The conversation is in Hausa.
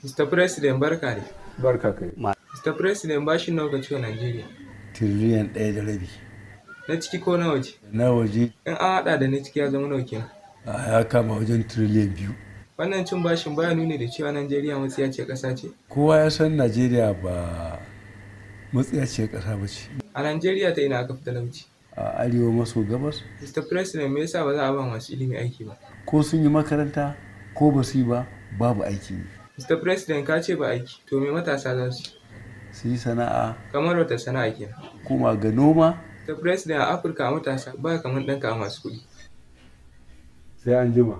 Mr. President, barka ne. Barka kai. Mr. President, bashin nawa ka ciwo Najeriya? Tiriliyan 1.5. Na ciki ko na waje? Na waje. In an haɗa da na ciki, ya zama nawa kenan? A ya kama wajen tiriliyan 2. Wannan cin bashin baya nuni da cewa Najeriya matsiyaciyar ƙasa ce? Kowa ya san Najeriya ba matsiyaciyar ƙasa ba ce. A Najeriya, ta ina aka fi talauci? A arewa maso gabas. Mr. President, me yasa ba za a ba masu ilimi aiki ba? Ko sun yi makaranta ko ba su yi ba, babu aiki yi. Mr. President, ka ce ba aiki, to me matasa za su yi? Su yi sana'a. Kamar wata sana'a kenan? Koma ga noma. Mr. President, a Afirka, matasa ba kamar ɗanka a masu kuɗi. Sai an jima.